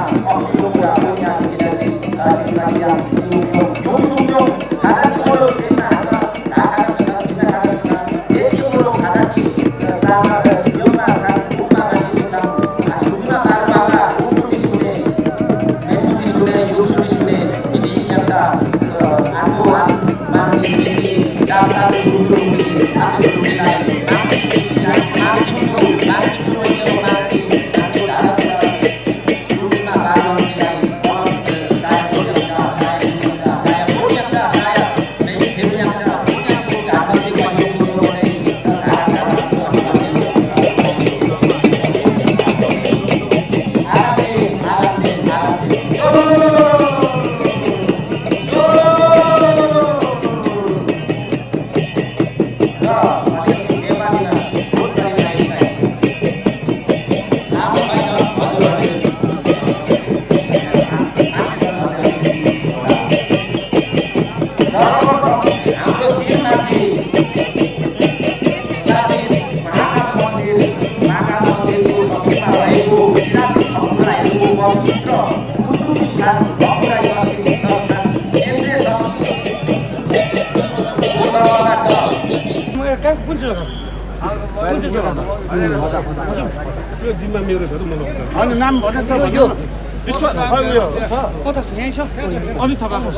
Saya त्यो जिम्मा मेरो छ त मलाई होइन नाम भनेको विश्वास कता छ यहीँ छ अनि थपाको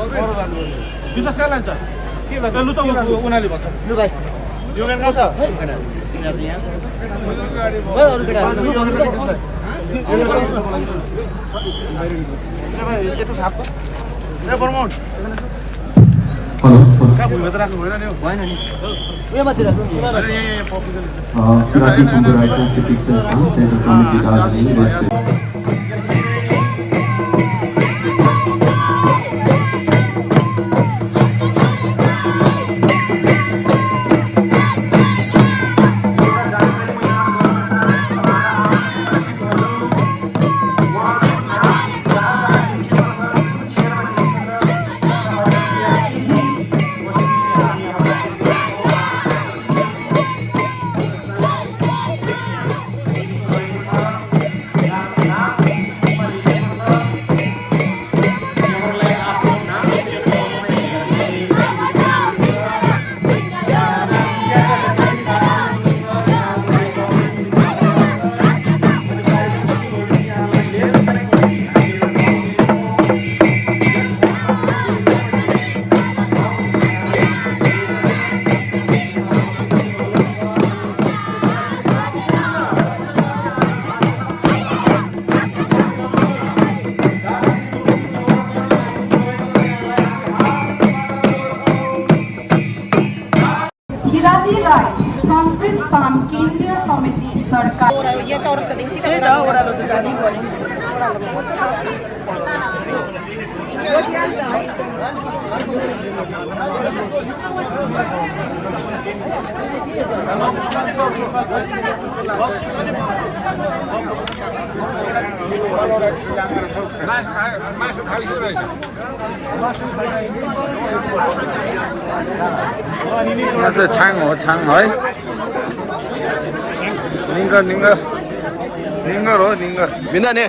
विश्वास कहाँ लान्छ लु त उनीहरूले भन्छ लु भाइ यो गाडी कहाँ छ Piratic Kumbh Sanskriti Sansthan, Central Committee Darjeeling District. संस्कृत स्थान केन्द्रीय समिति सरकार यहाँ चौरस्तादेखि सिधै ओह्रालो त जानै यहाँ चाहिँ छाङ हो छाङ है निङ्गर निङ्गर निङ्गर हो निङ्गर बिना ने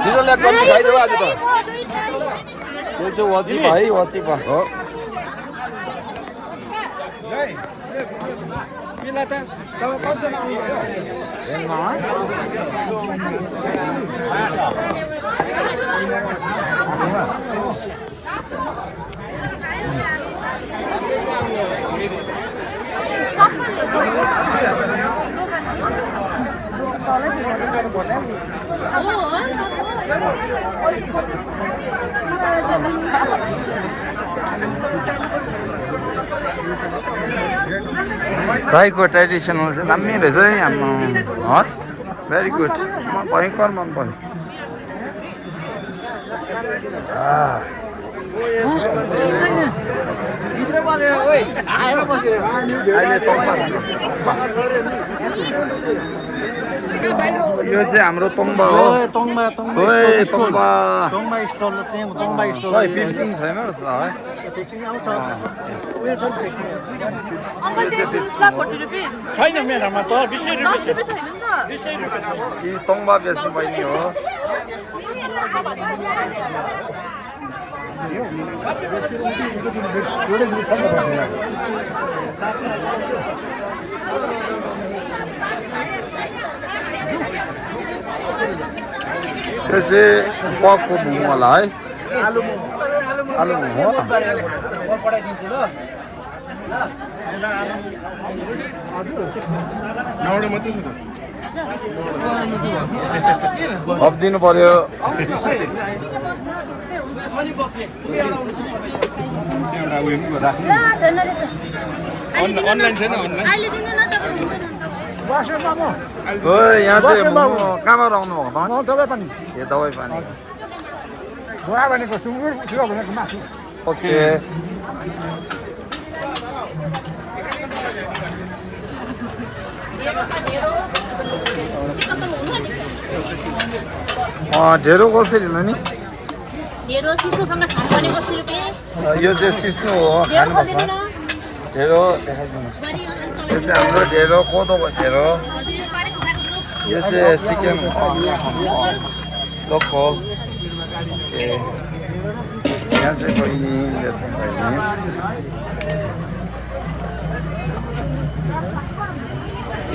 डिजलले कम खाइदेऊ आज त यो चाहिँ वाचिपा है वाचिपा हो राईको ट्रेडिसनल चाहिँ दामी रहेछ है हाम्रो है भेरी गुड भयङ्कर मन पर्यो यो चाहिँ हाम्रो तोङ्बा हो तोङ्बा स्टल तोङ्बा स्टल फिक्सिङ छैन रहेछ है फिक्सिङ आउँछ उयो छ फिक्सिङ अङ्कल चाहिँ सुन्नुस् ल 40 रुपैयाँ छैन मेरोमा त 20 रुपैयाँ 10 रुपैयाँ छैन नि त 20 रुपैयाँ यो तोङ्बा बेच्नु बहिनी हो यो चाहिँ पकको मोमो होला है आलु मोमो थपिदिनु पर्यो यहाँ चाहिँ मोमो कहाँबाट आउनु भएको दबाई पानी ए दबाई पानी बुवा भनेको सुँगुर छिरो भनेको मासु ओके ढेँडो कसरी हो नि ढेँडो सिस्नोसँग खानु भने 80 रुपैयाँ यो चाहिँ सिस्नो हो खानुपर्छ ढेँडो देखाइदिनुहोस् यो चाहिँ हाम्रो ढेँडो कोदोको ढेँडो यो चाहिँ चिकन लोकल यहाँ चाहिँ बहिनी भेट्नु बहिनी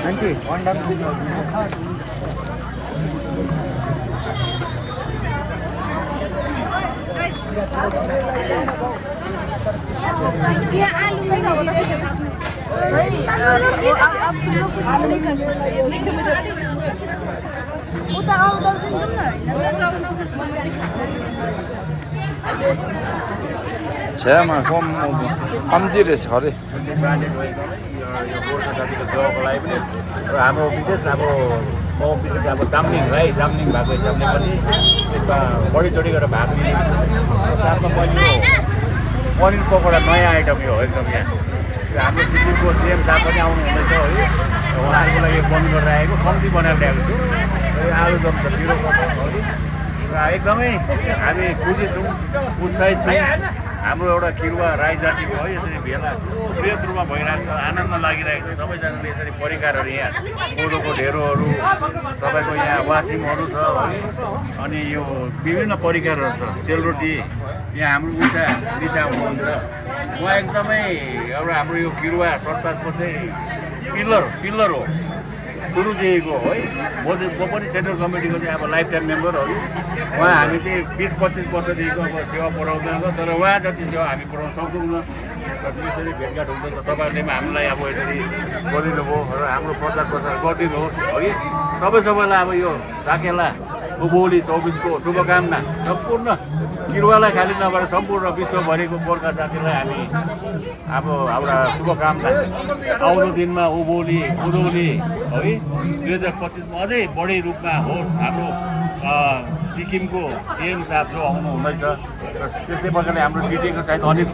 आन्टी अन्डा छ्यामा कम्ती रहेछ अरे हाम्रो विशेष अब म विशेष अब जाम्निङ राई जाम्निङ भएको हिसाबले पनि त्यसमा बढीचढी गरेर भाग लिने साथमा पनिर पकौडा नयाँ आइटम यो हो एकदम यहाँ हाम्रो सिक्किमको सिएम साहब पनि आउनुहुँदैछ है उहाँहरूको लागि बन्द गरेर आएको कम्ती बनाएर ल्याएको छु आलुदम छ पिरो र एकदमै हामी खुसी छौँ उत्साहित छौँ हाम्रो एउटा किरुवा राई जातिको है यसरी भेला बृहत रूपमा भइरहेको छ आनन्द लागिरहेको छ सबैजनाले यसरी परिकारहरू यहाँ कोदोको ढेँडोहरू तपाईँको यहाँ वासिङहरू छ है अनि यो विभिन्न परिकारहरू छ सेलरोटी यहाँ हाम्रो उषा दिशा हुनुहुन्छ उहाँ एकदमै एउटा हाम्रो यो किरुवा संस्थाको चाहिँ पिल्लर हो सुरुदेखिको है म पनि सेन्ट्रल कमिटीको चाहिँ अब लाइफ टाइम मेम्बर हो उहाँ हामी चाहिँ 20-25 वर्षदेखिको अब सेवा पुऱ्याउँदै गयो तर उहाँ जति सेवा हामी पुऱ्याउन सक्दैनौँ यसरी भेटघाट हुन्छ त तपाईँहरूले पनि हामीलाई अब यसरी गरिदिनु भयो र हाम्रो प्रचार गरिदिनुहोस् है सबैलाई अब यो साकेला उभौली 24को शुभकामना सम्पूर्ण किरुवालाई खालि नभएर सम्पूर्ण विश्वभरिको गोर्खा जातिलाई हामी अब हाम्रा शुभकामना आउँदो दिनमा उभौली उधौली है 2025मा अझै बढी रूपमा होस् हाम्रो सिक्किमको सिएम साहब जो आउनु हुँदैछ र त्यस्तै प्रकारले हाम्रो जिटिएको सायद अनिल